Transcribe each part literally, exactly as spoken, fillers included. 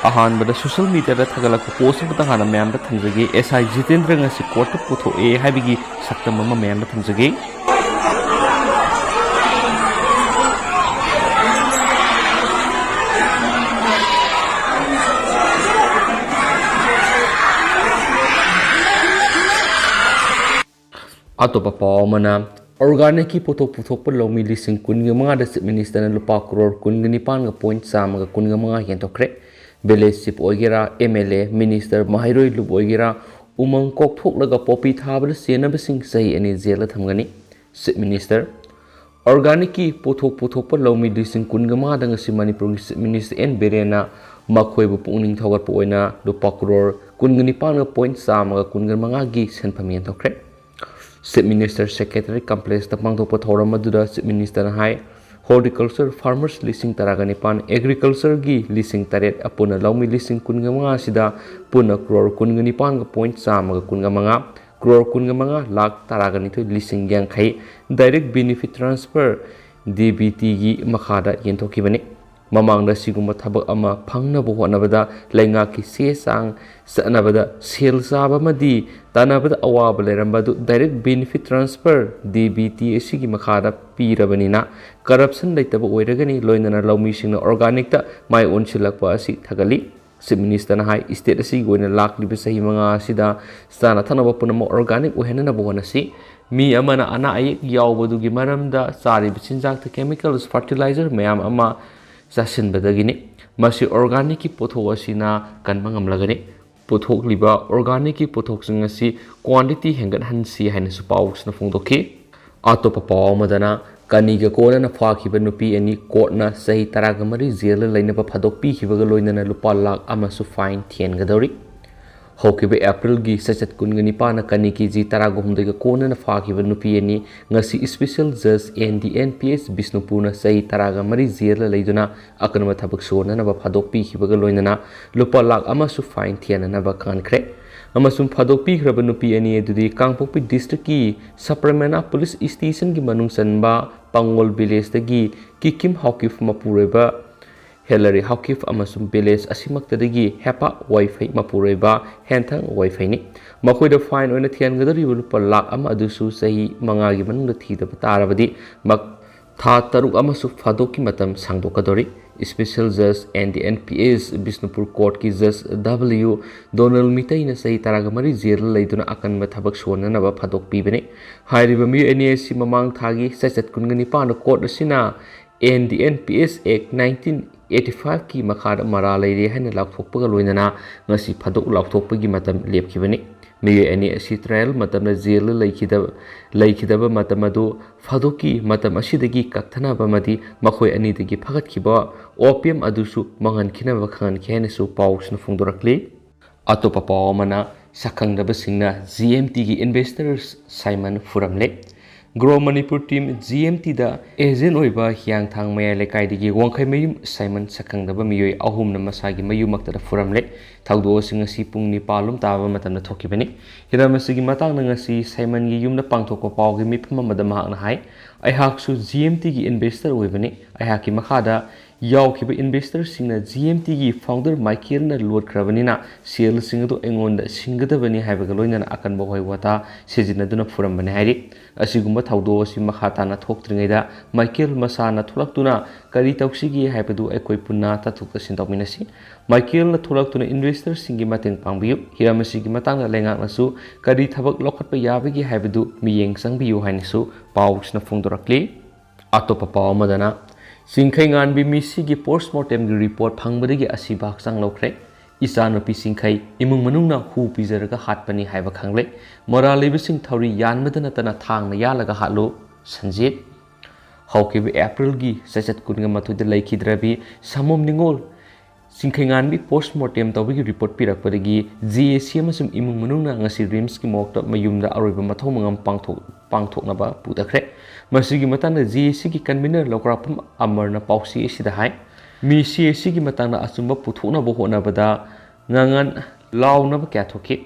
ꯑꯍꯥꯟꯕꯗ ꯁꯣꯁꯤꯌꯦꯜ ꯃꯤꯗꯤꯌꯥꯗ ꯊꯥꯒꯠꯂꯛꯄ ꯄꯣꯁ ꯑꯃꯇ ꯍꯥꯟꯅ ꯃꯌꯥꯝꯗ ꯊꯝꯖꯒꯦ꯫ ꯑꯦꯁ ꯑꯥꯏ ꯖꯤꯇꯦꯟꯗ꯭ꯔ ꯉꯁꯤ ꯀꯣꯔꯠꯇ ꯄꯨꯊꯣꯛꯑꯦ ꯍꯥꯏꯕꯒꯤ ꯁꯛꯇꯝ ꯑꯃ ꯃꯌꯥꯝꯗ ꯊꯝꯖꯒꯦ꯫ ꯑꯇꯣꯞꯄ ꯄꯥꯎ ꯑꯃꯅ, ꯑꯣꯔꯒꯥꯅꯤꯛꯀꯤ ꯄꯣꯠꯊꯣꯛ ꯄꯨꯊꯣꯛꯄ ꯂꯧꯃꯤ ꯂꯤꯁꯤꯡ ꯀꯨꯟꯒ ꯃꯉꯥꯗ ꯆꯤꯐ ꯃꯤꯅꯤꯁꯇꯔꯅ ꯂꯨꯄꯥ ꯀ꯭ꯔꯣꯔ ꯀꯨꯟꯒ ꯅꯤꯄꯥꯟꯒ ꯄꯣꯏꯟ ꯆꯥꯝꯃꯒ ꯀꯨꯟꯒ ꯃꯉꯥ ꯌꯦꯟꯊꯣꯛꯈ꯭ꯔꯦ꯫ ꯚꯤꯂꯦꯖ ꯆꯤꯐ ꯑꯣꯏꯒꯦꯔꯥ, ꯑꯦꯝ ꯑꯦꯜ ꯑꯦ, ꯃꯤꯅꯤꯁꯇꯔ, ꯃꯍꯩꯔꯣꯏ ꯂꯨꯞ ꯑꯣꯏꯒꯦꯔꯥ, ꯎꯃꯪ ꯀꯣꯛꯊꯣꯛꯂꯒ ꯄꯣꯄꯤ ꯊꯥꯕꯗ ꯆꯦꯟꯅꯕꯁꯤꯡ ꯆꯍꯤ ꯑꯅꯤ ꯖꯦꯜꯗ ꯊꯝꯒꯅꯤ꯫ ꯆꯤꯐ ꯃꯤꯅꯤꯁꯇꯔ, ꯑꯣꯔꯒꯥꯅꯤꯛꯀꯤ ꯄꯣꯠꯊꯣꯛ ꯄꯨꯊꯣꯛꯄ ꯂꯧꯃꯤ ꯂꯤꯁꯤꯡ ꯀꯨꯟꯒ ꯃꯉꯥꯗ ꯉꯁꯤ ꯃꯅꯤꯄꯨꯔꯒꯤ ꯆꯤꯐ ꯃꯤꯅꯤꯁꯇꯔ ꯑꯦꯟ ꯕꯤꯔꯦꯟꯅ ꯃꯈꯣꯏꯕꯨ ꯄꯨꯛꯅꯤꯡ ꯊꯧꯒꯠꯄ ꯑꯣꯏꯅ ꯂꯨꯄꯥ ꯀ꯭ꯔꯣꯔ ꯀꯨꯟꯒ ꯅꯤꯄꯥꯟꯒ ꯄꯣꯏꯟ ꯆꯥꯝꯃꯒ ꯀꯨꯟꯒ ꯃꯉꯥꯒꯤ ꯁꯦꯟꯐꯝ ꯌꯦꯟꯊꯣꯛꯈ꯭ꯔꯦ꯫ ꯆꯤꯐ ꯃꯤꯅꯤꯁꯇꯔ ꯁꯦꯀ꯭ꯔꯦꯇꯔꯤ ꯀꯝꯄ꯭ꯂꯦꯛꯁꯇ ꯄꯥꯡꯊꯣꯛꯄ ꯊꯧꯔꯝ ꯑꯗꯨꯗ ꯆꯤꯐ ꯃꯤꯅꯤꯁꯇꯔꯅ ꯍꯥꯏ, ꯍꯣꯔꯇꯤꯀꯜꯆꯔ ꯐꯥꯔꯃꯔꯁ ꯂꯤꯁꯤꯡ ꯇꯔꯥꯒ ꯅꯤꯄꯥꯟ, ꯑꯦꯒ꯭ꯔꯤꯀꯜꯆꯔꯒꯤ ꯂꯤꯁꯤꯡ ꯇꯔꯦꯠ, ꯑꯄꯨꯟꯅ ꯂꯧꯃꯤ ꯂꯤꯁꯤꯡ ꯀꯨꯟꯒ ꯃꯉꯥ ꯑꯁꯤꯗ ꯄꯨꯟꯅ ꯀ꯭ꯔꯣꯔ ꯀꯨꯟꯒ ꯅꯤꯄꯥꯟꯒ ꯄꯣꯏꯟ ꯆꯥꯝꯃꯒ ꯀꯨꯟꯒ ꯃꯉꯥ, ꯀ꯭ꯔꯣꯔ ꯀꯨꯟꯒ ꯃꯉꯥ ꯂꯥꯈ ꯇꯔꯥꯒ ꯅꯤꯊꯣꯏ ꯂꯤꯁꯤꯡ ꯌꯥꯡꯈꯩ direct benefit transfer D B ꯇꯤꯒꯤ ꯃꯈꯥꯗ ꯌꯦꯟꯊꯣꯛꯈꯤꯕꯅꯤ꯫ ꯃꯃꯥꯡꯗ ꯁꯤꯒꯨꯝꯕ ꯊꯕꯛ ꯑꯃ ꯐꯪꯅꯕ ꯍꯣꯠꯅꯕꯗ ꯂꯩꯉꯥꯛꯀꯤ ꯆꯦ ꯆꯥꯡ ꯆꯠꯅꯕꯗ ꯁꯦꯜ ꯆꯥꯕ ꯑꯃꯗꯤ ꯇꯥꯟꯅꯕꯗ ꯑꯋꯥꯕ ꯂꯩꯔꯝꯕ ꯑꯗꯨ direct benefit transfer D B T ꯑꯁꯤꯒꯤ ꯃꯈꯥꯗ ꯄꯤꯔꯕꯅꯤꯅ ꯀꯔꯞꯁꯟ ꯂꯩꯇꯕ ꯑꯣꯏꯔꯒꯅꯤ, ꯂꯣꯏꯅꯅ ꯂꯧꯃꯤꯁꯤꯡꯅ ꯑꯣꯔꯒꯥꯅꯤꯛꯇ ꯃꯥꯏ ꯑꯣꯟꯁꯤꯜꯂꯛꯄ ꯑꯁꯤ ꯊꯥꯒꯠꯂꯤ꯫ ꯆꯤꯐ ꯃꯤꯅꯤꯁꯇꯔꯅ ꯍꯥꯏ, ꯁ꯭ꯇꯦꯠ ꯑꯁꯤꯒꯤ ꯑꯣꯏꯅ ꯂꯥꯛꯂꯤꯕ ꯆꯍꯤ ꯃꯉꯥ ꯑꯁꯤꯗ ꯆꯥꯅ ꯊꯛꯅꯕ ꯄꯨꯝꯅꯃꯛ ꯑꯣꯔꯒꯥꯅꯤꯛ ꯑꯣꯏꯍꯟꯅꯅꯕ ꯍꯣꯠꯅꯁꯤ꯫ ꯃꯤ ꯑꯃꯅ ꯑꯅꯥ ꯑꯌꯦꯛ ꯌꯥꯎꯕꯗꯨꯒꯤ ꯃꯔꯝꯗ ꯆꯥꯔꯤꯕ ꯆꯤꯟꯖꯥꯛꯇ ꯀꯦꯃꯤꯀꯦꯜꯁ, ꯐꯔꯇꯤꯂꯥꯏꯖꯔ ꯃꯌꯥꯝ ꯑꯃ ꯆꯥꯁꯤꯟꯕꯗꯒꯤꯅꯤ꯫ ꯃꯁꯤ ꯑꯣꯔꯒꯥꯅꯤꯛꯀꯤ ꯄꯣꯠꯊꯣꯛ ꯑꯁꯤꯅ ꯀꯟꯕ ꯉꯝꯂꯒꯅꯤ꯫ ꯄꯨꯊꯣꯛꯂꯤꯕ ꯑꯣꯔꯒꯥꯅꯤꯛꯀꯤ ꯄꯣꯠꯊꯣꯛꯁꯤꯡ ꯑꯁꯤ ꯀ꯭ꯋꯥꯟꯇꯤꯇꯤ ꯍꯦꯟꯒꯠꯍꯟꯁꯤ ꯍꯥꯏꯅꯁꯨ ꯄꯥꯎꯁꯤꯅ ꯐꯣꯡꯗꯣꯛꯈꯤ꯫ ꯑꯇꯣꯞꯄ ꯄꯥꯎ ꯑꯃꯗꯅ, ꯀꯅꯤꯒ ꯀꯣꯟꯅꯅ ꯐꯥꯈꯤꯕ ꯅꯨꯄꯤ ꯑꯅꯤ ꯀꯣꯔꯠꯅ ꯆꯍꯤ ꯇꯔꯥꯒ ꯃꯔꯤ ꯖꯦꯜꯗ ꯂꯩꯅꯕ ꯊꯥꯗꯣꯛꯄꯤꯈꯤꯕꯒ ꯂꯣꯏꯅꯅ ꯂꯨꯄꯥ ꯂꯥꯈ ꯑꯃꯁꯨ ꯐꯥꯏꯟ ꯊꯤꯍꯟꯒꯗꯧꯔꯤ꯫ ꯍꯧꯈꯤꯕ ꯑꯦꯄ꯭ꯔꯤꯜꯒꯤ ꯆꯩꯆꯠ ꯀꯨꯟꯒ ꯅꯤꯄꯥꯟꯗ ꯀꯅꯤꯒꯤ ꯖꯤ ꯇꯔꯥꯒ ꯍꯨꯝꯗꯣꯏꯒ ꯀꯣꯟꯅꯅ ꯐꯥꯈꯤꯕ ꯅꯨꯄꯤ ꯑꯅꯤ ꯉꯁꯤ ꯏꯁꯄꯤꯁꯦꯜ ꯖꯖ ꯑꯦꯟ ꯗꯤ ꯑꯦꯟ ꯄꯤ ꯑꯦꯁ ꯕꯤꯁꯅꯨꯄꯨꯔꯅ ꯆꯍꯤ ꯇꯔꯥꯒ ꯃꯔꯤ ꯖꯦꯜꯗ ꯂꯩꯗꯨꯅ ꯑꯀꯟꯕ ꯊꯕꯛ ꯁꯨꯍꯟꯅꯅꯕ ꯐꯥꯗꯣꯛꯄꯤꯈꯤꯕꯒ ꯂꯣꯏꯅꯅ ꯂꯨꯄꯥ ꯂꯥꯈ ꯑꯃꯁꯨ ꯐꯥꯏꯟ ꯊꯤꯍꯟꯅꯅꯕ ꯈꯪꯍꯟꯈ꯭ꯔꯦ꯫ ꯑꯃꯁꯨꯡ ꯐꯥꯗꯣꯛꯄꯤꯈ꯭ꯔꯕ ꯅꯨꯄꯤ ꯑꯅꯤ ꯑꯗꯨꯗꯤ ꯀꯥꯡꯄꯣꯛꯄꯤ ꯗꯤꯁꯇ꯭ꯔꯤꯛꯀꯤ ꯁꯄ꯭ꯔꯃꯦꯅꯥ ꯄꯨꯂꯤꯁ ꯁ꯭ꯇꯦꯁꯟꯒꯤ ꯃꯅꯨꯡ ꯆꯟꯕ ꯄꯥꯡꯒꯣꯜ ꯚꯤꯂꯦꯖꯇꯒꯤ ꯀꯤꯀꯤꯝ ꯍꯥꯎꯀꯤꯞ ꯃꯄꯨꯔꯣꯏꯕ ꯍꯦꯂꯔꯤ ꯍꯥꯎꯀꯤꯐ ꯑꯃꯁꯨꯡ ꯚꯤꯂꯦꯖ ꯑꯁꯤꯃꯛꯇꯗꯒꯤ ꯍꯦꯄꯥ ꯋꯥꯏꯐꯩ ꯃꯄꯨꯔꯣꯏꯕ ꯍꯦꯟꯊꯪ ꯋꯥꯏꯐꯩꯅꯤ꯫ ꯃꯈꯣꯏꯗ ꯐꯥꯏꯟ ꯑꯣꯏꯅ ꯊꯤꯍꯟꯒꯗꯧꯔꯤꯕ ꯂꯨꯄꯥ ꯂꯥꯈ ꯑꯃ ꯑꯗꯨꯁꯨ ꯆꯍꯤ ꯃꯉꯥꯒꯤ ꯃꯅꯨꯡꯗ ꯊꯤꯗꯕ ꯇꯥꯔꯕꯗꯤ ꯃꯛ-, ꯊꯥ ꯇꯔꯨꯛ ꯑꯃꯁꯨ ꯐꯥꯗꯣꯛꯀꯤ ꯃꯇꯝ ꯁꯥꯡꯗꯣꯛꯀꯗꯧꯔꯤ꯫ ꯏꯁꯄꯤꯁꯦꯜ ꯖꯖ ꯑꯦꯟ ꯗꯤ ꯑꯦꯟ ꯄꯤ ꯑꯦꯁ ꯕꯤꯁꯅꯨꯄꯨꯔ ꯀꯣꯔꯠꯀꯤ ꯖꯖ ꯗꯕ꯭ꯂꯤꯌꯨ ꯗꯣꯅꯜ ꯃꯤꯇꯩꯅ ꯆꯍꯤ ꯇꯔꯥꯒ ꯃꯔꯤ ꯖꯦꯜꯗ ꯂꯩꯗꯨꯅ ꯑꯀꯟꯕ ꯊꯕꯛ ꯁꯨꯍꯟꯅꯅꯕ ꯐꯥꯗꯣꯛ ꯄꯤꯕꯅꯤ꯫ ꯍꯥꯏꯔꯤꯕ ꯃꯤꯑꯣꯏ ꯑꯅꯤ ꯑꯁꯤ ꯃꯃꯥꯡ ꯊꯥꯒꯤ ꯆꯩꯆꯠ ꯀꯨꯟꯒ ꯅꯤꯄꯥꯟꯗ ꯀꯣꯔꯠ ꯑꯁꯤꯅ and D P S S act nineteen eighty ꯐꯥꯏꯚꯀꯤ ꯃꯈꯥꯗ ꯃꯔꯥꯜ ꯂꯩꯔꯦ ꯍꯥꯏꯅ ꯂꯥꯎꯊꯣꯛꯄꯒ ꯂꯣꯏꯅꯅ ꯉꯁꯤ ꯐꯥꯗꯣꯛ ꯂꯥꯎꯊꯣꯛꯄꯒꯤ ꯃꯇꯝ ꯂꯦꯞꯈꯤꯕꯅꯤ꯫ ꯃꯤꯑꯣꯏ ꯑꯅꯤ ꯑꯁꯤ ꯇ꯭ꯔꯥꯌꯦꯜ ꯃꯇꯝꯗ ꯖꯦꯜꯗ ꯂꯩꯈꯤꯗꯕ, ꯂꯩꯈꯤꯗꯕ ꯃꯇꯝ ꯑꯗꯨ ꯐꯥꯗꯣꯛꯀꯤ ꯃꯇꯝ ꯑꯁꯤꯗꯒꯤ ꯀꯛꯊꯅꯕ ꯑꯃꯗꯤ ꯃꯈꯣꯏ ꯑꯅꯤꯗꯒꯤ ꯐꯒꯠꯈꯤꯕ ꯑꯣꯄꯤꯌꯝ ꯑꯗꯨꯁꯨ ꯃꯥꯡꯍꯟꯈꯤꯅꯕ ꯈꯪꯍꯟꯈꯤ ꯍꯥꯏꯅꯁꯨ ꯄꯥꯎꯁꯤꯅ ꯐꯣꯡꯗꯣꯔꯛꯂꯤ꯫ ꯑꯇꯣꯞꯄ ꯄꯥꯎ ꯑꯃꯅ, ꯁꯛꯈꯪꯗꯕꯁꯤꯡꯅ ꯖꯤ ꯑꯦꯝ ꯇꯤꯒꯤ ꯏꯟꯚꯦꯁꯇꯔ ꯁꯥꯏꯃꯟ ꯐꯨꯔꯝꯂꯦ꯫ Grow Manipur team G M ꯇꯤꯗ ꯑꯦꯖꯦꯟ ꯑꯣꯏꯕ ꯍꯤꯌꯥꯡꯊꯥꯡ ꯃꯌꯥꯏ ꯂꯩꯀꯥꯏꯗꯒꯤ ꯋꯥꯡꯈꯩꯃꯌꯨꯝ ꯁꯥꯏꯃꯟ ꯁꯛꯈꯪꯗꯕ ꯃꯤꯑꯣꯏ ꯑꯍꯨꯝꯅ ꯃꯁꯥꯒꯤ ꯃꯌꯨꯝꯃꯛꯇꯗ ꯐꯨꯔꯝꯂꯦ꯫ ꯊꯧꯗꯣꯛ ꯑꯁꯤ ꯉꯁꯤ ꯄꯨꯡ ꯅꯤꯄꯥꯜ ꯂꯣꯝ ꯇꯥꯕ ꯃꯇꯝꯗ ꯊꯣꯛꯈꯤꯕꯅꯤ꯫ ꯍꯤꯔꯝ ꯑꯁꯤꯒꯤ ꯃꯇꯥꯡꯗ ꯉꯁꯤ ꯁꯥꯏꯃꯟꯒꯤ ꯌꯨꯝꯗ ꯄꯥꯡꯊꯣꯛꯄ ꯄꯥꯎꯒꯤ ꯃꯤꯐꯝ ꯑꯃꯗ ꯃꯍꯥꯛꯅ ꯍꯥꯏ, "ꯑꯩꯍꯥꯛꯁꯨ ꯖꯤ ꯑꯦꯝ ꯇꯤꯒꯤ ꯏꯟꯚꯦꯁꯇꯔ ꯑꯣꯏꯕꯅꯤ꯫ ꯑꯩꯍꯥꯛꯀꯤ ꯃꯈꯥꯗ ꯌꯥꯎꯈꯤꯕ ꯏꯟꯚꯦꯁꯇꯔꯁꯤꯡꯅ ꯖꯤ ꯑꯦꯝ ꯇꯤꯒꯤ ꯐꯥꯎꯟꯗꯔ ꯃꯥꯏꯀꯦꯜꯅ ꯂꯣꯠꯈ꯭ꯔꯕꯅꯤꯅ ꯁꯦꯜꯁꯤꯡ ꯑꯗꯨ ꯑꯩꯉꯣꯟꯗ ꯁꯤꯡꯒꯗꯕꯅꯤ" ꯍꯥꯏꯕꯒ ꯂꯣꯏꯅꯅ ꯑꯀꯟꯕ ꯋꯥꯍꯩ ꯋꯥꯇꯥ ꯁꯤꯖꯤꯟꯅꯗꯨꯅ ꯐꯨꯔꯝꯕꯅꯤ ꯍꯥꯏꯔꯤ꯫ ꯑꯁꯤꯒꯨꯝꯕ ꯊꯧꯗꯣꯛ ꯑꯁꯤ ꯃꯈꯥ ꯇꯥꯅ ꯊꯣꯛꯇ꯭ꯔꯤꯉꯩꯗ ꯃꯥꯏꯀꯦꯜ ꯃꯁꯥꯅ ꯊꯣꯛꯂꯛꯇꯨꯅ ꯀꯔꯤ ꯇꯧꯁꯤꯒꯦ ꯍꯥꯏꯕꯗꯨ ꯑꯩꯈꯣꯏ ꯄꯨꯟꯅ ꯇꯥꯊꯣꯛ ꯇꯥꯁꯤꯟ ꯇꯧꯃꯤꯟꯅꯁꯤ꯫ ꯃꯥꯏꯀꯦꯜꯅ ꯊꯣꯛꯂꯛꯇꯨꯅ ꯏꯟꯚꯦꯁꯇꯔꯁꯤꯡꯒꯤ ꯃꯇꯦꯡ ꯄꯥꯡꯕꯤꯌꯨ꯫ ꯍꯤꯔꯝ ꯑꯁꯤꯒꯤ ꯃꯇꯥꯡꯗ ꯂꯩꯉꯥꯛꯅꯁꯨ ꯀꯔꯤ ꯊꯕꯛ ꯂꯧꯈꯠꯄ ꯌꯥꯕꯒꯦ ꯍꯥꯏꯕꯗꯨ ꯃꯤꯠꯌꯦꯡ ꯆꯪꯕꯤꯌꯨ ꯍꯥꯏꯅꯁꯨ ꯄꯥꯎꯁꯤꯅ ꯐꯣꯡꯗꯣꯔꯛꯂꯤ꯫ ꯑꯇꯣꯞꯄ ꯄꯥꯎ ꯑꯃꯗꯅ, ꯆꯤꯡꯈꯩꯉꯥꯟꯕꯤ ꯃꯤꯁꯤꯒꯤ ꯄꯣꯁꯃꯣꯔꯇꯦꯝꯒꯤ ꯔꯤꯄꯣꯔꯠ ꯐꯪꯕꯗꯒꯤ ꯑꯁꯤꯕ ꯍꯛꯆꯥꯡ ꯂꯧꯈ꯭ꯔꯦ꯫ ꯏꯆꯥꯅꯨꯄꯤ ꯆꯤꯡꯈꯩ ꯏꯃꯨꯡ ꯃꯅꯨꯡꯅ ꯍꯨ ꯄꯤꯖꯔꯒ ꯍꯥꯠꯄꯅꯤ ꯍꯥꯏꯕ ꯈꯪꯂꯦ꯫ ꯃꯔꯥꯜ ꯂꯩꯕꯁꯤꯡ ꯊꯧꯔꯤ ꯌꯥꯟꯕꯗ ꯅꯠꯇꯅ ꯊꯥꯡꯅ ꯌꯥꯜꯂꯒ ꯍꯥꯠꯂꯨ, ꯁꯟꯖꯤꯠ꯫ ꯍꯧꯈꯤꯕ ꯑꯦꯄ꯭ꯔꯤꯜꯒꯤ ꯆꯩꯆꯠ ꯀꯨꯟꯒ ꯃꯥꯊꯣꯏꯗ ꯂꯩꯈꯤꯗ꯭ꯔꯕꯤ ꯁꯥꯃꯣꯝ ꯅꯤꯉꯣꯜ ꯆꯤꯡꯈꯩꯉꯥꯟꯕꯤ ꯄꯣꯁꯃꯣꯔꯇꯦꯝ ꯇꯧꯕꯒꯤ ꯔꯤꯄꯣꯔꯠ ꯄꯤꯔꯛꯄꯗꯒꯤ ꯖꯦ ꯑꯦ ꯁꯤ ꯑꯃꯁꯨꯡ ꯏꯃꯨꯡ ꯃꯅꯨꯡꯅ ꯉꯁꯤ ꯔꯤꯝꯁꯀꯤ ꯃꯣꯔꯒꯇ ꯃꯌꯨꯝꯗ ꯑꯔꯣꯏꯕ ꯃꯊꯧ ꯃꯉꯝ ꯄꯥꯡꯊꯣꯛ-, ꯄꯥꯡꯊꯣꯛꯅꯕ ꯄꯨꯊꯈ꯭ꯔꯦ꯫ ꯃꯁꯤꯒꯤ ꯃꯇꯥꯡꯗ ꯖꯦ ꯑꯦ ꯁꯤꯒꯤ ꯀꯟꯚꯤꯅꯔ ꯂꯧꯀ꯭ꯔꯥꯛꯄꯝ ꯑꯃꯔꯅ ꯄꯥꯎꯆꯦ ꯑꯁꯤꯗ ꯍꯥꯏ, "ꯃꯤ ꯁꯤ ꯑꯦ ꯁꯤꯒꯤ ꯃꯇꯥꯡꯗ ꯑꯆꯨꯝꯕ ꯄꯨꯊꯣꯛꯅꯕ ꯍꯣꯠꯅꯕꯗ ꯉꯥꯉꯟ ꯂꯥꯎꯅꯕ ꯀꯌꯥ ꯊꯣꯛꯈꯤ꯫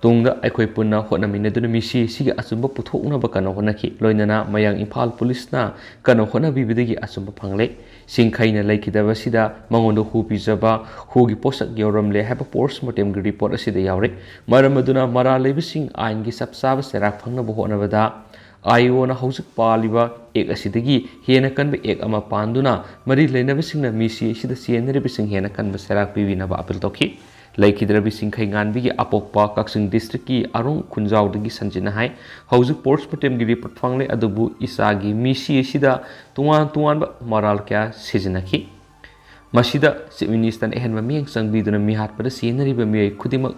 ꯇꯨꯡꯗ ꯑꯩꯈꯣꯏ ꯄꯨꯟꯅ ꯍꯣꯠꯅꯃꯤꯟꯅꯗꯨꯅ ꯃꯤꯁꯤ ꯑꯁꯤꯒꯤ ꯑꯆꯨꯝꯕ ꯄꯨꯊꯣꯛꯅꯕ ꯀꯟꯅ ꯍꯣꯠꯅꯈꯤ꯫ ꯂꯣꯏꯅꯅ ꯃꯌꯥꯡ ꯏꯝꯐꯥꯜ ꯄꯨꯂꯤꯁꯅ ꯀꯟꯅ ꯍꯣꯠꯅꯕꯤꯕꯗꯒꯤ ꯑꯆꯨꯝꯕ ꯐꯪꯂꯦ꯫ ꯁꯤꯡꯈꯩꯅ ꯂꯩꯈꯤꯗꯕꯁꯤꯗ ꯃꯉꯣꯟꯗ ꯍꯨ ꯄꯤꯖꯕ, ꯍꯨꯒꯤ ꯄꯣꯠꯁꯛ ꯌꯥꯎꯔꯝꯂꯦ ꯍꯥꯏꯕ ꯄꯣꯁꯃꯣꯔꯇꯦꯝꯒꯤ ꯔꯤꯄꯣꯔꯠ ꯑꯁꯤꯗ ꯌꯥꯎꯔꯤ꯫ ꯃꯔꯝ ꯑꯗꯨꯅ ꯃꯔꯥꯜ ꯂꯩꯕꯁꯤꯡ ꯑꯥꯏꯟꯒꯤ ꯆꯞ ꯆꯥꯕ ꯆꯩꯔꯥꯛ ꯐꯪꯅꯕ ꯍꯣꯠꯅꯕꯗ ꯑꯥꯏ ꯑꯣꯅ ꯍꯧꯖꯤꯛ ꯄꯥꯜꯂꯤꯕ ꯑꯦꯛ ꯑꯁꯤꯗꯒꯤ ꯍꯦꯟꯅ ꯀꯟꯕ ꯑꯦꯛ ꯑꯃ ꯄꯥꯟꯗꯨꯅ ꯃꯔꯤ ꯂꯩꯅꯕꯁꯤꯡꯅ ꯃꯤꯁꯤ ꯑꯁꯤꯗ ꯆꯦꯟꯅꯔꯤꯕꯁꯤꯡ ꯍꯦꯟꯅ ꯀꯟꯕ ꯆꯩꯔꯥꯛ ꯄꯤꯕꯤꯅꯕ ꯑꯄꯤꯜ ꯇꯧꯈꯤ꯫ ꯂꯩꯈꯤꯗ꯭ꯔꯕꯤ ꯁꯤꯡꯈꯩ ꯉꯥꯟꯕꯤꯒꯤ ꯑꯄꯣꯛꯄ ꯀꯛꯆꯤꯡ ꯗꯤꯁꯇ꯭ꯔꯤꯛꯀꯤ ꯑꯔꯣꯡ ꯈꯨꯟꯖꯥꯎꯗꯒꯤ ꯁꯟꯖꯤꯠꯅ ꯍꯥꯏ, ꯍꯧꯖꯤꯛ ꯄꯣꯁꯃꯣꯔꯇꯦꯝꯒꯤ ꯔꯤꯄꯣꯔꯠ ꯐꯪꯂꯦ, ꯑꯗꯨꯕꯨ ꯏꯆꯥꯒꯤ ꯃꯤꯁꯤ ꯑꯁꯤꯗ ꯇꯣꯉꯥꯟ ꯇꯣꯉꯥꯟꯕ ꯃꯔꯥꯜ ꯀꯌꯥ ꯁꯤꯖꯤꯟꯅꯈꯤ꯫ ꯃꯁꯤꯗ ꯆꯤꯐ ꯃꯤꯅꯤꯁꯇꯔꯅ ꯑꯍꯦꯟꯕ ꯃꯤꯠꯌꯦꯡ ꯆꯪꯕꯤꯗꯨꯅ ꯃꯤꯍꯥꯠꯄꯗ ꯆꯦꯟꯅꯔꯤꯕ ꯃꯤꯑꯣꯏ ꯈꯨꯗꯤꯡꯃꯛ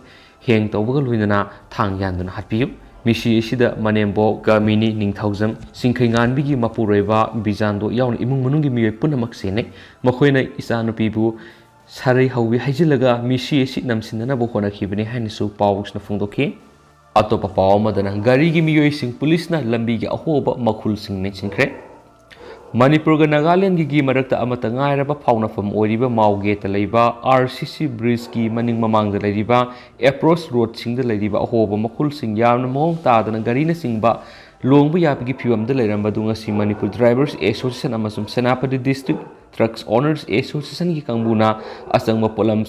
ꯍꯦꯡ ꯇꯧꯕꯒ ꯂꯣꯏꯅꯅ ꯊꯥꯡ ꯌꯥꯟꯗꯨꯅ ꯍꯥꯠꯄꯤꯌꯨ꯫ ꯃꯤꯁꯤ ꯑꯁꯤꯗ ꯃꯅꯦꯝꯕꯣꯛ ꯀꯃꯤꯅꯤ ꯅꯤꯡꯊꯧꯖꯝ, ꯁꯤꯡꯈꯩ ꯉꯥꯟꯕꯤꯒꯤ ꯃꯄꯨꯔꯣꯏꯕ ꯕꯤꯖꯥꯟꯗꯣ ꯌꯥꯎꯅ ꯏꯃꯨꯡ ꯃꯅꯨꯡꯒꯤ ꯃꯤꯑꯣꯏ ꯄꯨꯝꯅꯃꯛ ꯆꯦꯟꯅꯩ꯫ ꯃꯈꯣꯏꯅ ꯏꯆꯥꯅꯨꯄꯤꯕꯨ ꯁꯥꯔꯩ ꯍꯧꯕꯤ ꯍꯩꯖꯤꯜꯂꯒ ꯃꯤꯁꯤ ꯑꯁꯤ ꯅꯝꯁꯤꯟꯅꯅꯕ ꯍꯣꯠꯅꯈꯤꯕꯅꯤ ꯍꯥꯏꯅꯁꯨ ꯄꯥꯎꯁꯤꯅ ꯐꯣꯡꯗꯣꯛꯈꯤ꯫ ꯑꯇꯣꯞꯄ ꯄꯥꯎ ꯑꯃꯗꯅ ꯒꯥꯔꯤꯒꯤ ꯃꯤꯑꯣꯏꯁꯤꯡ ꯄꯨꯂꯤꯁꯅ ꯂꯝꯕꯤꯒꯤ ꯑꯍꯣꯕ ꯃꯈꯨꯜꯁꯤꯡ ꯃꯦꯟꯁꯤꯟꯈ꯭ꯔꯦ꯫ ꯃꯅꯤꯄꯨꯔꯒ ꯅꯥꯒꯥꯂꯦꯟꯒꯤ ꯃꯔꯛꯇ ꯑꯃꯠꯇ ꯉꯥꯏꯔꯕ ꯐꯥꯎꯅꯐꯝ ꯑꯣꯏꯔꯤꯕ ꯃꯥꯎꯒꯦꯠꯇ ꯂꯩꯕ ꯑꯥꯔ ꯁꯤ ꯁꯤ ꯕ꯭ꯔꯤꯖꯀꯤ ꯃꯅꯤꯡ ꯃꯃꯥꯡꯗ ꯂꯩꯔꯤꯕ ꯑꯦꯄ꯭ꯔꯣꯆ ꯔꯣꯗꯁꯤꯡꯗ ꯂꯩꯔꯤꯕ ꯑꯍꯣꯕ ꯃꯈꯨꯜꯁꯤꯡ ꯌꯥꯝꯅ ꯃꯑꯣꯡ ꯇꯥꯗꯅ ꯒꯥꯔꯤꯅꯆꯤꯡꯕ ꯂꯣꯡꯕ ꯌꯥꯕꯒꯤ ꯐꯤꯕꯝꯗ ꯂꯩꯔꯝꯕꯗꯨ ꯉꯁꯤ ꯃꯅꯤꯄꯨꯔ ꯗ꯭ꯔꯥꯏꯚꯔꯁ ꯑꯦꯁꯣꯁꯤꯌꯦꯁꯟ ꯑꯃꯁꯨꯡ ꯁꯦꯅꯥꯄꯇꯤ ꯗꯤꯁꯇ꯭ꯔꯤꯛ ꯇ꯭ꯔꯛꯁ ꯑꯣꯅꯔꯁ ꯑꯦꯁꯣꯁꯤꯌꯦꯁꯟꯒꯤ ꯀꯥꯡꯕꯨꯅ ꯑꯆꯪꯕ ꯄꯣꯠꯂꯝ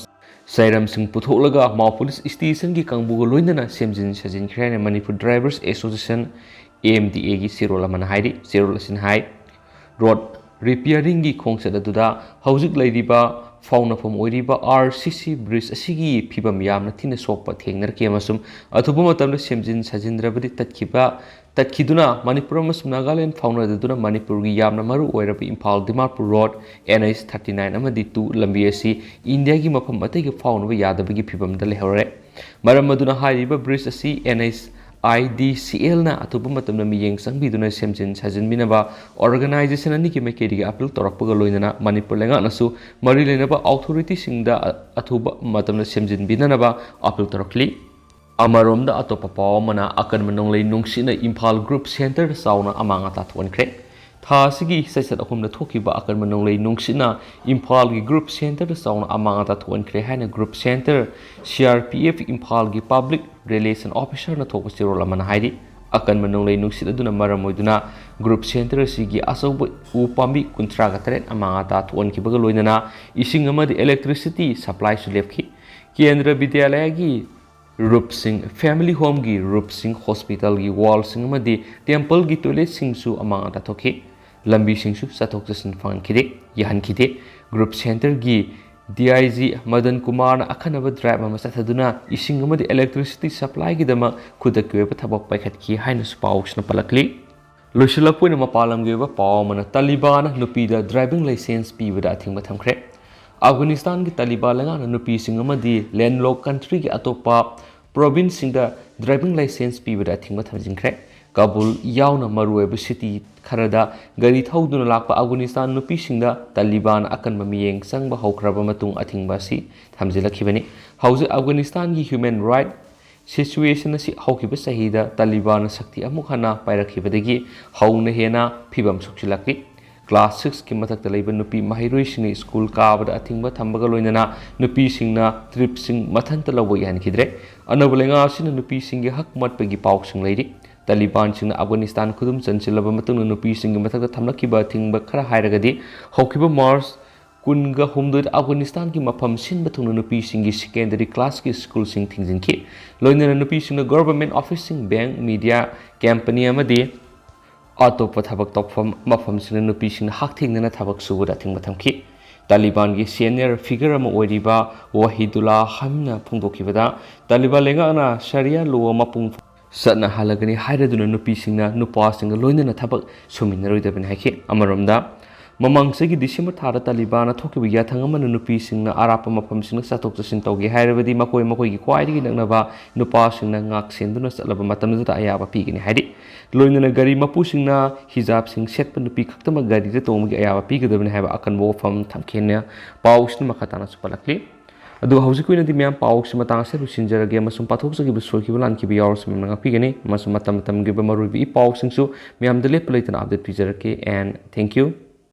ꯆꯩꯔꯝꯁꯤꯡ ꯄꯨꯊꯣꯛꯂꯒ ꯃꯥꯎ ꯄꯨꯂꯤꯁ ꯁ꯭ꯇꯦꯁꯟꯒꯤ ꯀꯥꯡꯕꯨꯒ ꯂꯣꯏꯅꯅ ꯁꯦꯝꯖꯤꯟ ꯁꯥꯖꯤꯟꯈ꯭ꯔꯦ ꯍꯥꯏꯅ Manipur drivers association, A M D ꯑꯦꯒꯤ ꯆꯦꯔꯣꯜ ꯑꯃꯅ ꯍꯥꯏꯔꯤ꯫ ꯆꯦꯔꯣꯜ ꯑꯁꯤꯅ ꯍꯥꯏ, ꯔꯣꯗ ꯔꯤꯄꯤꯌꯥꯔꯤꯡꯒꯤ ꯈꯣꯡꯆꯠ ꯑꯗꯨꯗ ꯍꯧꯖꯤꯛ ꯂꯩꯔꯤꯕ ꯐꯥꯎꯅꯐꯝ ꯑꯣꯏꯔꯤꯕ ꯑꯥꯔ ꯁꯤ ꯁꯤ ꯕ꯭ꯔꯤꯖ ꯑꯁꯤꯒꯤ ꯐꯤꯕꯝ ꯌꯥꯝꯅ ꯊꯤꯅ ꯁꯣꯛꯄ ꯊꯦꯡꯅꯔꯛꯈꯤ ꯑꯃꯁꯨꯡ ꯑꯊꯨꯕ ꯃꯇꯝꯗ ꯁꯦꯝꯖꯤꯟ ꯁꯥꯖꯤꯟꯗ꯭ꯔꯕꯗꯤ ꯇꯠꯈꯤꯕ, ꯇꯠꯈꯤꯗꯨꯅ ꯃꯅꯤꯄꯨꯔ ꯑꯃꯁꯨꯡ ꯅꯥꯒꯥꯂꯦꯟ ꯐꯥꯎꯅꯗꯨꯅ ꯃꯅꯤꯄꯨꯔꯒꯤ ꯌꯥꯝꯅ ꯃꯔꯨ ꯑꯣꯏꯔꯕ Imphal Dimapur road, N H thirty nine ꯑꯃꯗꯤ ꯇꯨ ꯂꯝꯕꯤ ꯑꯁꯤ ꯏꯟꯗꯤꯌꯥꯒꯤ ꯃꯐꯝ ꯑꯇꯩꯒ ꯐꯥꯎꯅꯕ ꯌꯥꯗꯕꯒꯤ ꯐꯤꯕꯝꯗ ꯂꯩꯍꯧꯔꯦ꯫ ꯃꯔꯝ ꯑꯗꯨꯅ ꯍꯥꯏꯔꯤꯕ ꯕ꯭ꯔꯤꯖ ꯑꯁꯤ ꯑꯦꯟ ꯑꯩꯆ ꯑꯥꯏ ꯗꯤ ꯁꯤ ꯑꯦꯜꯅ ꯑꯊꯨꯕ ꯃꯇꯝꯗ ꯃꯤꯠꯌꯦꯡ ꯆꯪꯕꯤꯗꯨꯅ ꯁꯦꯝꯖꯤꯟ ꯁꯥꯖꯤꯟꯕꯤꯅꯕ ꯑꯣꯔꯒꯅꯥꯏꯖꯦꯁꯟ ꯑꯅꯤꯒꯤ ꯃꯥꯏꯀꯩꯗꯒꯤ ꯑꯄꯤꯜ ꯇꯧꯔꯛꯄꯒ ꯂꯣꯏꯅꯅ ꯃꯅꯤꯄꯨꯔ ꯂꯩꯉꯥꯛꯅꯁꯨ ꯃꯔꯤ ꯂꯩꯅꯕ ꯑꯣꯊꯣꯔꯤꯇꯤꯁꯤꯡꯗ ꯑꯊꯨꯕ ꯃꯇꯝꯗ ꯁꯦꯝꯖꯤꯟꯕꯤꯅꯅꯕ ꯑꯄꯤꯜ ꯇꯧꯔꯛꯂꯤ꯫ ꯑꯃꯔꯣꯝꯗ ꯑꯇꯣꯞꯄ ꯄꯥꯎ ꯑꯃꯅ ꯑꯀꯟꯕ ꯅꯣꯡꯂꯩ ꯅꯨꯡꯁꯤꯠꯅ ꯏꯝꯐꯥꯜ ꯒ꯭ꯔꯨꯞ ꯁꯦꯟꯇꯔꯗ ꯆꯥꯎꯅ ꯑꯃꯥꯡ ꯑꯇꯥ ꯊꯣꯛꯍꯟꯈ꯭ꯔꯦ꯫ ꯊꯥ ꯑꯁꯤꯒꯤ ꯆꯩꯆꯠ ꯑꯍꯨꯝꯗ ꯊꯣꯛꯈꯤꯕ ꯑꯀꯟꯕ ꯅꯣꯡꯂꯩ ꯅꯨꯡꯁꯤꯠꯅ ꯏꯝꯐꯥꯜꯒꯤ ꯒ꯭ꯔꯨꯞ ꯁꯦꯟꯇꯔꯗ ꯆꯥꯎꯅ ꯑꯃꯥꯡ ꯑꯇꯥ ꯊꯣꯛꯍꯟꯈ꯭ꯔꯦ ꯍꯥꯏꯅ group centre C R P F ꯏꯝꯐꯥꯜꯒꯤ ꯄꯕ꯭ꯂꯤꯛ ꯔꯤꯂꯦꯁꯟ ꯑꯣꯐꯤꯁꯔꯅ ꯊꯣꯛꯄ ꯆꯦꯔꯣꯜ ꯑꯃꯅ ꯍꯥꯏꯔꯤ꯫ ꯑꯀꯟꯕ ꯅꯣꯡꯂꯩ ꯅꯨꯡꯁꯤꯠ ꯑꯗꯨꯅ ꯃꯔꯝ ꯑꯣꯏꯗꯨꯅ ꯒ꯭ꯔꯨꯞ ꯁꯦꯟꯇꯔ ꯑꯁꯤꯒꯤ ꯑꯆꯧꯕ ꯎ ꯄꯥꯝꯕꯤ ꯀꯨꯟꯊ꯭ꯔꯥꯒ ꯇꯔꯦꯠ ꯑꯃꯥꯡ ꯑꯇꯥ ꯊꯣꯛꯍꯟꯈꯤꯕꯒ ꯂꯣꯏꯅꯅ ꯏꯁꯤꯡ ꯑꯃꯗꯤ ꯏꯂꯦꯛꯇ꯭ꯔꯤꯁꯤꯇꯤ ꯁꯄ꯭ꯂꯥꯏꯁꯨ ꯂꯦꯞꯈꯤ꯫ ꯀꯦꯟꯗ꯭ꯔ ꯕꯤꯗ꯭ꯌꯥꯂꯌꯒꯤ ꯔꯨꯞꯁꯤꯡ, ꯐꯦꯃꯤꯂꯤ ꯍꯣꯝꯒꯤ ꯔꯨꯞꯁꯤꯡ, ꯍꯣꯁꯄꯤꯇꯥꯜꯒꯤ ꯋꯥꯜꯁꯤꯡ ꯑꯃꯗꯤ ꯇꯦꯝꯄꯜꯒꯤ ꯇꯣꯏꯂꯦꯠꯁꯤꯡꯁꯨ ꯑꯃꯥꯡ ꯑꯇꯥ ꯊꯣꯛꯈꯤ꯫ ꯂꯝꯕꯤꯁꯤꯡꯁꯨ ꯆꯠꯊꯣꯛ ꯆꯠꯁꯤꯟ ꯐꯪꯍꯟꯈꯤꯗꯦ, ꯌꯥꯍꯟꯈꯤꯗꯦ꯫ ꯒ꯭ꯔꯨꯞ ꯁꯦꯟꯇꯔꯒꯤ ꯗꯤ ꯑꯥꯏ ꯖꯤ ꯃꯗꯟ ꯀꯨꯃꯥꯔꯅ ꯑꯈꯟꯅꯕ ꯗ꯭ꯔꯥꯏꯚ ꯑꯃ ꯆꯠꯊꯗꯨꯅ ꯏꯁꯤꯡ ꯑꯃꯗꯤ ꯏꯂꯦꯛꯇ꯭ꯔꯤꯁꯤꯇꯤ ꯁꯄ꯭ꯂꯥꯏꯒꯤꯗꯃꯛ ꯈꯨꯗꯛꯀꯤ ꯑꯣꯏꯕ ꯊꯕꯛ ꯄꯥꯏꯈꯠꯈꯤ ꯍꯥꯏꯅꯁꯨ ꯄꯥꯎꯁꯤꯅ ꯄꯜꯂꯛꯂꯤ꯫ ꯂꯣꯏꯁꯤꯜꯂꯛꯄ ꯑꯣꯏꯅ ꯃꯄꯥꯟ ꯂꯝꯒꯤ ꯑꯣꯏꯕ ꯄꯥꯎ ꯑꯃꯅ, ꯇꯥꯂꯤꯕꯥꯟꯅ ꯅꯨꯄꯤꯗ ꯗ꯭ꯔꯥꯏꯚꯤꯡ ꯂꯥꯏꯁꯦꯟꯁ ꯄꯤꯕꯗ ꯑꯊꯤꯡꯕ ꯊꯝꯈ꯭ꯔꯦ꯫ ꯑꯐꯒꯥꯅꯤꯁꯇꯥꯟꯒꯤ ꯇꯥꯂꯤꯕꯥꯟ ꯂꯩꯉꯥꯛꯅ ꯅꯨꯄꯤꯁꯤꯡ ꯑꯃꯗꯤ ꯂꯦꯟꯂꯣꯛ ꯀꯟꯇ꯭ꯔꯤꯒꯤ ꯑꯇꯣꯞꯄ ꯄ꯭ꯔꯣꯚꯤꯟꯁꯁꯤꯡꯗ ꯗ꯭ꯔꯥꯏꯚꯤꯡ ꯂꯥꯏꯁꯦꯟꯁ ꯄꯤꯕꯗ ꯑꯊꯤꯡꯕ ꯊꯝꯖꯤꯟꯈ꯭ꯔꯦ꯫ ꯀꯥꯕꯨꯜ ꯌꯥꯎꯅ ꯃꯔꯨꯑꯣꯏꯕ ꯁꯤꯇꯤ ꯈꯔꯗ ꯒꯥꯔꯤ ꯊꯧꯗꯨꯅ ꯂꯥꯛꯄ ꯑꯐꯒꯥꯅꯤꯁꯇꯥꯟ ꯅꯨꯄꯤꯁꯤꯡꯗ ꯇꯥꯂꯤꯕꯥꯟ ꯑꯀꯟꯕ ꯃꯤꯠꯌꯦꯡ ꯆꯪꯕ ꯍꯧꯈ꯭ꯔꯕ ꯃꯇꯨꯡ ꯑꯊꯤꯡꯕ ꯑꯁꯤ ꯊꯝꯖꯤꯜꯂꯛꯈꯤꯕꯅꯤ꯫ ꯍꯧꯖꯤꯛ ꯑꯐꯒꯥꯅꯤꯁꯇꯥꯟꯒꯤ ꯍ꯭ꯌꯨꯃꯦꯟ ꯔꯥꯏꯠ ꯁꯤꯆꯨꯋꯦꯁꯟ ꯑꯁꯤ ꯍꯧꯈꯤꯕ ꯆꯍꯤꯗ ꯇꯥꯂꯤꯕꯥꯟꯅ ꯁꯛꯇꯤ ꯑꯃꯨꯛ ꯍꯟꯅ ꯄꯥꯏꯔꯛꯈꯤꯕꯗꯒꯤ ꯍꯧꯅ ꯍꯦꯟꯅ ꯐꯤꯕꯝ ꯁꯣꯛꯆꯤꯜꯂꯛꯂꯤ꯫ ꯀ꯭ꯂꯥꯁ ꯁꯤꯛꯁꯀꯤ ꯃꯊꯛꯇ ꯂꯩꯕ ꯅꯨꯄꯤ ꯃꯍꯩꯔꯣꯏꯁꯤꯡꯅ ꯁ꯭ꯀꯨꯜ ꯀꯥꯕꯗ ꯑꯊꯤꯡꯕ ꯊꯝꯕꯒ ꯂꯣꯏꯅꯅ ꯅꯨꯄꯤꯁꯤꯡꯅ ꯇ꯭ꯔꯤꯞꯁꯤꯡ ꯃꯊꯟꯇ ꯂꯧꯕ ꯌꯥꯍꯟꯈꯤꯗ꯭ꯔꯦ꯫ ꯑꯅꯧꯕ ꯂꯩꯉꯥꯛ ꯑꯁꯤꯅ ꯅꯨꯄꯤꯁꯤꯡꯒꯤ ꯍꯛ ꯃꯠꯄꯒꯤ ꯄꯥꯎꯁꯤꯡ ꯂꯩꯔꯤ꯫ ꯇꯥꯂꯤꯕꯥꯟꯁꯤꯡꯅ ꯑꯐꯒꯥꯅꯤꯁꯇꯥꯟ ꯈꯨꯗꯨꯝ ꯆꯟꯁꯤꯜꯂꯕ ꯃꯇꯨꯡꯗ ꯅꯨꯄꯤꯁꯤꯡꯒꯤ ꯃꯊꯛꯇ ꯊꯝꯂꯛꯈꯤꯕ ꯑꯊꯤꯡꯕ ꯈꯔ ꯍꯥꯏꯔꯒꯗꯤ, ꯍꯧꯈꯤꯕ ꯃꯥꯔꯆ ꯀꯨꯟꯒ ꯍꯨꯝꯗꯣꯏꯗ ꯑꯐꯒꯥꯅꯤꯁꯇꯥꯟꯒꯤ ꯃꯐꯝ ꯁꯤꯟꯕ ꯊꯨꯡꯅ ꯅꯨꯄꯤꯁꯤꯡꯒꯤ ꯁꯦꯀꯦꯟꯗꯔꯤ ꯀ꯭ꯂꯥꯁꯀꯤ ꯁ꯭ꯀꯨꯜꯁꯤꯡ ꯊꯤꯡꯖꯤꯟꯈꯤ꯫ ꯂꯣꯏꯅꯅ ꯅꯨꯄꯤꯁꯤꯡꯅ ꯒꯣꯚꯔꯟꯃꯦꯟꯠ ꯑꯣꯐꯤꯁꯁꯤꯡ, ꯕꯦꯡꯛ, ꯃꯤꯗꯤꯌꯥ ꯀꯝꯄꯅꯤ ꯑꯃꯗꯤ ꯑꯇꯣꯞꯄ ꯊꯕꯛ ꯇꯧꯐꯝ ꯃꯐꯝꯁꯤꯡꯗ ꯅꯨꯄꯤꯁꯤꯡꯅ ꯍꯛꯊꯦꯡꯅꯅ ꯊꯕꯛ ꯁꯨꯕꯗ ꯑꯊꯤꯡꯕ ꯊꯝꯈꯤ꯫ ꯇꯥꯂꯤꯕꯥꯟꯒꯤ ꯁꯦꯅꯤꯌꯔ ꯐꯤꯒꯔ ꯑꯃ ꯑꯣꯏꯔꯤꯕ ꯋꯥꯍꯤꯗꯨꯜꯂꯥ ꯍꯃꯤꯅ ꯐꯣꯡꯗꯣꯛꯈꯤꯕꯗ, ꯇꯥꯂꯤꯕꯥꯟ ꯂꯩꯉꯥꯛꯅ ꯁꯔꯤꯌꯥ ꯂꯣ ꯃꯄꯨꯡ ꯆꯠꯅꯍꯜꯂꯒꯅꯤ ꯍꯥꯏꯔꯗꯨꯅ ꯅꯨꯄꯤꯁꯤꯡꯅ ꯅꯨꯄꯥꯁꯤꯡꯒ ꯂꯣꯏꯅꯅ ꯊꯕꯛ ꯁꯨꯃꯤꯟꯅꯔꯣꯏꯗꯕꯅꯤ ꯍꯥꯏꯈꯤ꯫ ꯑꯃꯔꯣꯝꯗ, ꯃꯃꯥꯡ ꯆꯍꯤꯒꯤ ꯗꯤꯁꯦꯝꯕꯔ ꯊꯥꯗ ꯇꯥꯂꯤꯕꯥꯟꯅ ꯊꯣꯛꯈꯤꯕ ꯌꯥꯊꯪ ꯑꯃꯅ ꯅꯨꯄꯤꯁꯤꯡꯅ ꯑꯔꯥꯞꯄ ꯃꯐꯝꯁꯤꯡꯗ ꯆꯠꯊꯣꯛ ꯆꯠꯁꯤꯟ ꯇꯧꯒꯦ ꯍꯥꯏꯔꯕꯗꯤ ꯃꯈꯣꯏ ꯃꯈꯣꯏꯒꯤ ꯈ꯭ꯋꯥꯏꯗꯒꯤ ꯅꯛꯅꯕ ꯅꯨꯄꯥꯁꯤꯡꯅ ꯉꯥꯛ ꯁꯦꯟꯗꯨꯅ ꯆꯠꯂꯕ ꯃꯇꯝꯗꯨꯗ ꯑꯌꯥꯕ ꯄꯤꯒꯅꯤ ꯍꯥꯏꯔꯤ꯫ ꯂꯣꯏꯅꯅ ꯒꯥꯔꯤ ꯃꯄꯨꯁꯤꯡꯅ ꯍꯤꯖꯥꯕꯁꯤꯡ ꯁꯦꯠꯄ ꯅꯨꯄꯤ ꯈꯛꯇꯃꯛ ꯒꯥꯔꯤꯗ ꯇꯣꯡꯕꯒꯤ ꯑꯌꯥꯕ ꯄꯤꯒꯗꯕꯅꯤ ꯍꯥꯏꯕ ꯑꯀꯟꯕ ꯋꯥꯐꯝ ꯊꯝꯈꯤꯅ ꯄꯥꯎꯁꯤꯅ ꯃꯈꯥ ꯇꯥꯅꯁꯨ ꯄꯜꯂꯛꯂꯤ꯫ ꯑꯗꯨꯒ ꯍꯧꯖꯤꯛꯀꯤ ꯑꯣꯏꯅꯗꯤ ꯃꯌꯥꯝ ꯄꯥꯎꯁꯤ ꯃꯇꯥꯡ ꯑꯁꯤꯗ ꯂꯣꯏꯁꯤꯟꯖꯔꯒꯦ, ꯑꯃꯁꯨꯡ ꯄꯥꯊꯣꯛꯆꯈꯤꯕ ꯁꯣꯏꯈꯤꯕ ꯂꯥꯟꯈꯤꯕ ꯌꯥꯎꯔꯁꯨ ꯃꯌꯥꯝꯅ ꯉꯥꯛꯄꯤꯒꯅꯤ, ꯑꯃꯁꯨꯡ ꯃꯇꯝ ꯃꯇꯝꯒꯤ ꯑꯣꯏꯕ ꯃꯔꯨꯑꯣꯏꯕ ꯏ ꯄꯥꯎꯁꯤꯡꯁꯨ ꯃꯌꯥꯝꯗ ꯂꯦꯞꯄ ꯂꯩꯇꯅ update ꯄꯤꯖꯔꯛꯀꯦ꯫ And thank you.